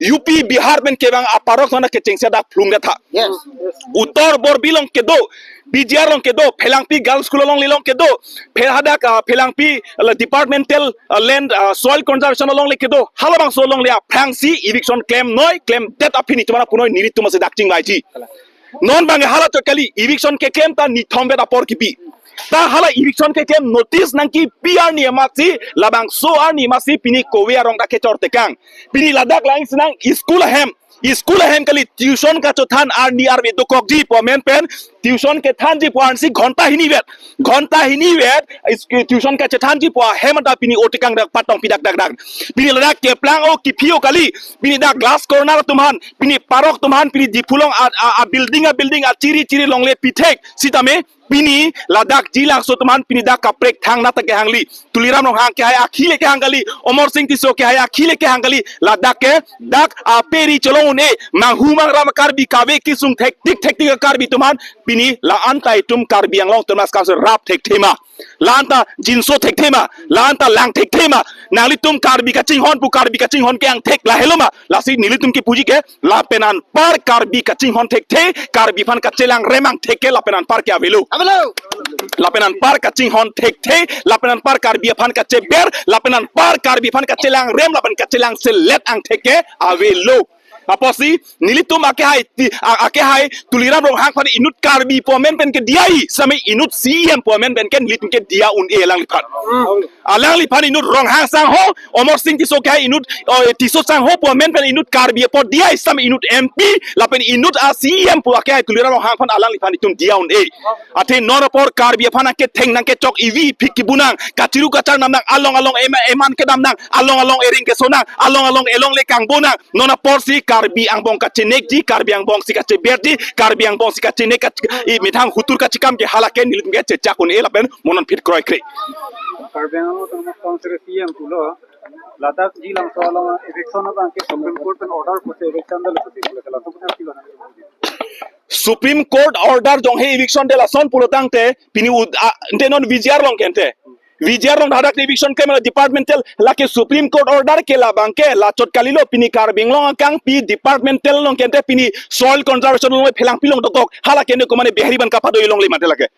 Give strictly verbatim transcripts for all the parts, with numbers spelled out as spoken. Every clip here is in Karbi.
U P Bihar pen kevang aparok nona kechengsi dak phlung datha. Yes. Uttor Borbil along kedo, B G R along kedo, Phelangpi Girls School alongle along kedo, Phel hadak, ah, Phelangpi, ah, departmental, ah, land, ah, soil conservation alongle kedo, halabangso alongle aphrangsi eviction klemnoi, klemdet aphi netum aphan punoi nelitum asi dak chingvaiji. Non bang hala chot kali, eviction keklem ta nithom vet apor kipi. Ta hala eviction keklem notice nangkipi arni amatsi, labangso arni amatsi pini kove arong dak kechor tekang. Pini ladak lang sinang school ahem, school ahem kali tuition kachothan arni arve dokokji pu amen pen, tuition kethanji pu ansi ghonta hini vet, ghonta hini vet, is-, tuition kachethanji pu ahem anta pini otekang dak patong pidak dak dak. Pini ladak keplang o kipi o kali, pini dak glass corner atum aphan, pini parok atum aphan, pini Diphu along a, a, a building, a building, a chiri chiri longle pithek sitame, pini ladak jilangso atum aphan pini dak kaprek thang nata kehangli. Tuliram Ronghang kehai akhi le kehang kali, Amarsing Tisso kehai akhi le kehang kali, ladak ke dak aperi cholong un-e, manghu mangram Karbi kave kesung thektik thektik Karbi atum aphan, pini la-anta itum Karbi Anglong Autonomous Council rap thekthe ma, la-anta jinso thekthe ma, la-anta lang thekthe ma, nanglitum Karbi kachinghon pu Karbi kachinghon ke angthek lahelo ma, lasi nelitum kepuji ke, lapen anpar Karbi kachinghon thekthe, Karbi aphan kachelang rem angthek ke lapen anpar ke avelo. Avelo. Lapen anpar kachinghon thekthe, lapen anpar Karbi aphan kacheber, lapen anpar Karbi aphan kachelang rem, lapen kachelang selet angthek ke avelo. Apotsi nelitum akehai ti, a, akehai Tuliram Ronghang aphan inut Karbi pu amen pen ke diya-i, sitame inut C E M pu amen pen ke nelitum ke diya un-e alangliphan. Alangliphan inut Ronghang sangho, Amarsing Tisso kehai inut, oh, Tisso sangho pu amen pen inut Karbi apot diya-i, sitame inut M P, lapen inut a C E M pu akehai Tuliram Ronghang aphan alangliphan itum diya un-e. Athe non apor Karbi aphan nangketheng nangkechok ivi phik kibunang, kachiru kachar namnang, along along ema-, eman kedamnang, along along ering kesonang, along along elongle kangbonang. Non aporsi Karbi angbong kachenekji, Karbi angbong si kacheberji, Karbi angbong si kachenek kach-, i methang hutur kachekam ke hala ke nelitum ke chechak un-e lapen mo non phit kroikre. Karbi Anglong Autonomous Council C E M pulo, ladak jilangso along eviction abang ke Supreme Court pen order pusi eviction dal pusi pulo, laso pusi pulo. Supreme Court order jonghe eviction de lason pulo tangte, pini ud-, a, ante non V G R along ke ante. V G R along hadak eviction klemlo departmental, lake Supreme Court order ke labang ke, la chot kalilo, pini Karbi Anglong akangpi departmental along ke ante pini soil conservation along Phelangpi along dokok, hala ke ne komane Bihari aphan kapado alongle mate lake.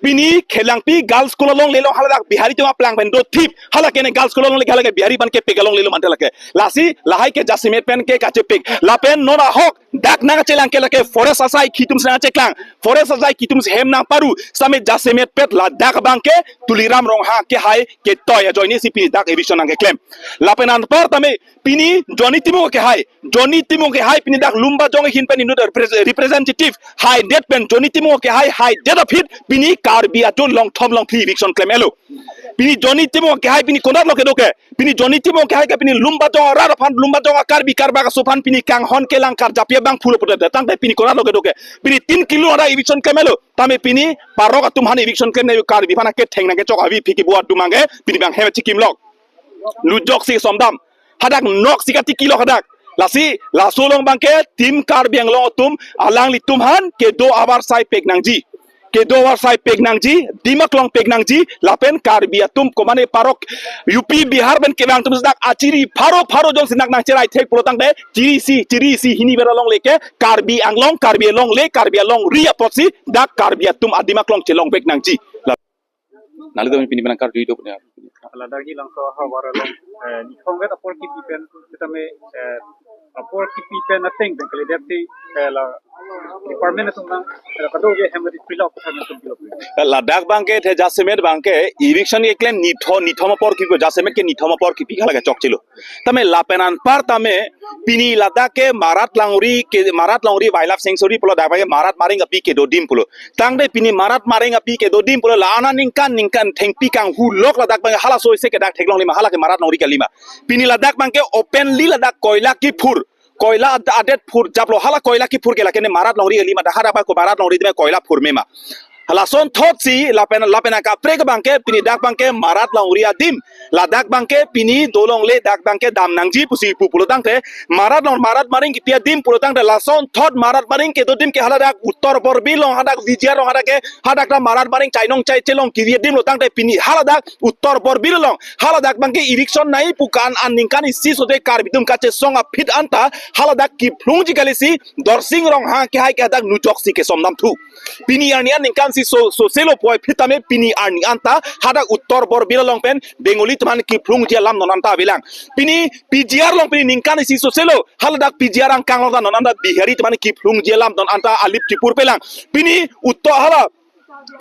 Pini Phelangpi Girls School alongle along hala dak Bihari atum aplang pen dothip, hala ke ne Girls School alongle hala ke Bihari aphan kepek alongle lo mate lake. Lasi lahai ke jasemet pen ke kachepek. Lapen non ahok dak nangkachelang ke lake forest asai khi atum si nangkacheklang. Forest asai khi atum si hem nangparu. Sitame jasemet pet ladak abang ke Tuliram Ronghang kehai ketoi ajoine si pini dak eviction nangkeklem. Lapen anpar tame pini Johnny Timung kehai, Johnny Timung kehai pini dak Lumbajong ahin pen inut repres-, representative haidet pen Johnny Timung kehai haidet aphi pini Karbi atum longthom longphli eviction klem-elo. Pini Johnny Timung kehai pini konatlo kedo ke, pini Johnny Timung kehai ke pini Lumbajong arat aphan, Lumbajong a Karbi karbak aso aphan pini kanghon kelang karjapji abang pulo putet tangte pini konatlo kedo ke. Pini tin kilo ada eviction klem-elo. Tame pini parok atum aphan eviction klem nai Karbi aphan ketheng nangkechok avi phiki buat dumang ke pini bang hem chikimlok. Lujok si somdam. Hadak nok si katikilok hadak. Lasi, laso along abang ke, Team Karbi Anglong atum, alanglitum aphan, kedo avarsai pek nangji. Kedo avarsai pek nangji, dimaklong pek nangji, lapen Karbi atum komane parok U P Bihar pen kevang atum dak achiri pharo pharo jongsi nak nangcherai thek pulo tangte, chiri isi, chiri isi hini vet alongle ke, Karbi Anglong, Karbi alongle, Karbi alongri apotsi, dak Karbi atum adimaklong chelong pek nangji. Nanglitum pini penang kardui do punya. Ladak jilangso ahavar along, eh, nithom vet apor kipi pen, sitame, eh, apor kipi pen ateng pen kalidet si, eh, la department atum nang, eh, kado ke hem di pilok, kado atum pilok. Ladak abang ke, the jasemet abang ke, eviction keklem nitho-, nithom apor kipi, jasemet ke nithom apor kipi hala kechokchelo. Tame lapen anpar tame, pini ladak ke Marat Longri ke, Marat Longri Wildlife Sanctuary pulo dak abang ke Marat Maring api kedo adim pulo. Tangte pini Marat Maring api kedo adim pulo la-an aningkan ningkan thengpi kanghulok ladak abang halaso isi ke dak theklongle ma hala ke Marat Longri kali ma. Pini ladak abang ke openly ladak koila kiphur. Koila ad-, adet phurjaplo hala koila kiphur ke lake ne Marat Longri kali ma dak hadak abang ko Marat Longri adim koila phurme ma. Lason thotsi lapen lapen akaprek abangke pini dak abangke Marat Longri adim. Ladak abangke pini dolongle dak abangke dam nangji pusi pu pulotangte Marat Long Marat Maring kipi adim pulotangte lason thot Marat Maring kedo adim ke haladak Uttor Borbil along hadak V G R along hadak ke hadak ta Marat Maring chainong chai chelong kipi adim pulotangte pini haladak Uttor Borbil along haladak abangke eviction nai pu kan an ningkan isi sode Karbi atum kachesong aphi anta haladak kiphlungji kalisi Dorsing Ronghang akehai ke hadak nujoksi kesomnam thu. Pini arni an ningkan isi so soselo puvoiphit tame pini arni anta hadak Uttor Borbil along pen Bengali atum aphan kiphlungji alam non anta avelang. Pini P G R along pini ningkan isi soselo haladak P G R angkang along ta non anta Bihari atum aphan kiphlungji alam non anta alip chipur pelang. Pini Uttor hala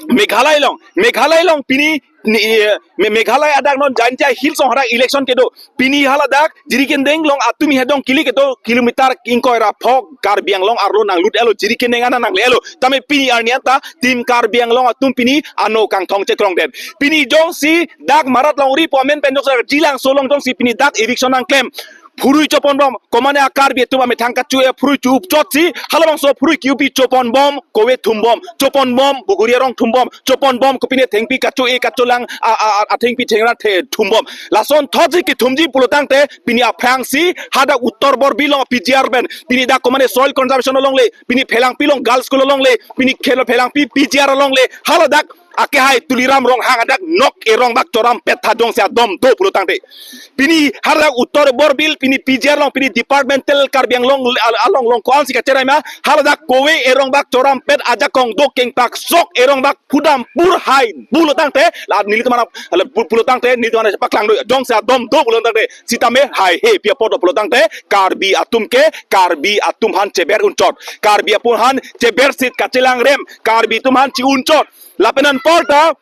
Meghalaya along, Meghalaya along pini ni, eh, Me- Meghalaya adak non Jaintia Hills along hadak election kedo. Pini haladak Jirikindeng along atum ihedong kili kedo kilometer ingkoi ra phok Karbi Anglong arlo nanglut-elo, Jirikindeng ana nangle-elo. Tame pini arni anta tim Karbi Anglong atum pini ano kangthong chekrong den. Pini jongsi dak Marat Longri pu amen pen jongsi Jilangso along jongsi pini dak eviction nangklem phurui chopon bom, komane a Karbi atum amethang kachu-e phurui chu-up chotsi halabangso phurui ki-upi chopon bom, kove thum bom, chopon bom, buguri arong thum bom, chopon bom, kopine thengpi kachu-e kachulang a, a, a, athengpi thengra the thum bom. Lason thotsi kithumji pulotangte pini aphrangsi hadak Uttor Borbil along P G R pen pini dak komane soil conservation alongle, pini Phelangpi along girls school alongle, pini khelo Phelangpi P G R alongle, haladak akehai Tuliram Ronghang adak nok erong bak choram pet thadong si adom do pulotangte. Pini hadak Uttor Borbil pini P G R along pini departmental Karbi Anglong al- along along ko-ansi kacherai ma haladak kove erong bak choram pet ajakong do kengpak sok erong bak pudam pur hai pulotangte la nelitum aphan la pu- pulotangte nelitum aphan paklang do jongsi adom do pulotangte sitame hai he pi apot do pulotangte Karbi atum ke Karbi atum aphan cheber unchot Karbi atum aphan cheber sit kachelang rem Karbi atum aphan chi unchot lapen anparta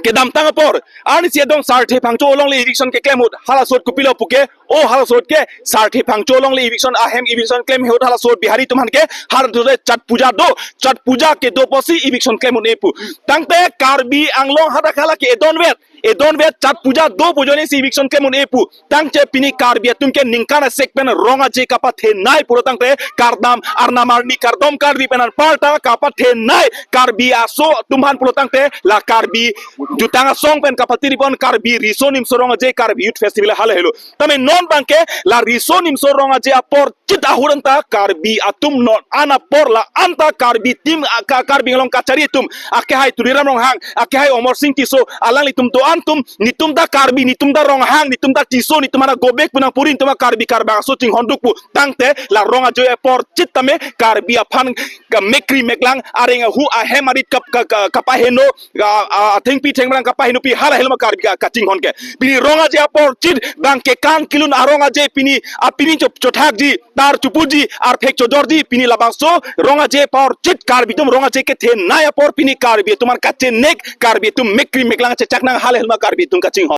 kedamtang apor arnisi adong Sarthe Phangcho alongle eviction keklem ahut halaso ahut kopilo puke o halaso ahut ke Sarthe Phangcho alongle eviction ahem eviction klem ahut halaso ahut Bihari atum aphan ke halaso ahut Chhath Puja do Chhath Puja kedo pusi eviction klem ahut ne pu tangte Karbi Anglong hadak hala ke edonvet edonvet Chhath Puja do pu ajoine si eviction klem ahut ne pu tangte pini Karbi atum ke ningkan asek pen rong aje kapathenei pulotangte kardom arnam arni kardom Karbi pen anparta kapathenei Karbi aso atum aphan pulotangte la Karbi jutang asong pen kapatiri pon Karbi Riso Nimso Rong Aje Karbi Youth Festival hala helo. Tame non abangke la Riso Nimso Rong Aje apor chit ahut anta Karbi atum non an apor la anta Karbi tim a- ka- Karbi Anglong kachari atum akehai Tuliram Ronghang akehai Amarsing Tisso alanglitum do-an atum nitum ta Karbi nitum ta Ronghang nitum ta Tisso nitum ana gobek punang purin tuma Karbi Karbang aso chinghon duk pu tangte la rong aje apor chit tame Karbi aphan ka mekri meklang areng ahu ahem arit kap ka- ka- kapaheno a- a- athengpi thengrang kapaheno pi hala helma Karbi ka- kachinghon ke pini rong aje apor chit abangke kang kilun arong aje pini apini chop chothakji tar chupuji arphek chodorji pini labangso rong aje apor chit Karbi atum rong aje kethenei apor pini Karbi atum an kachenek Karbi atum mekri meklang chechak nang hala helma Karbi atum kachinghon.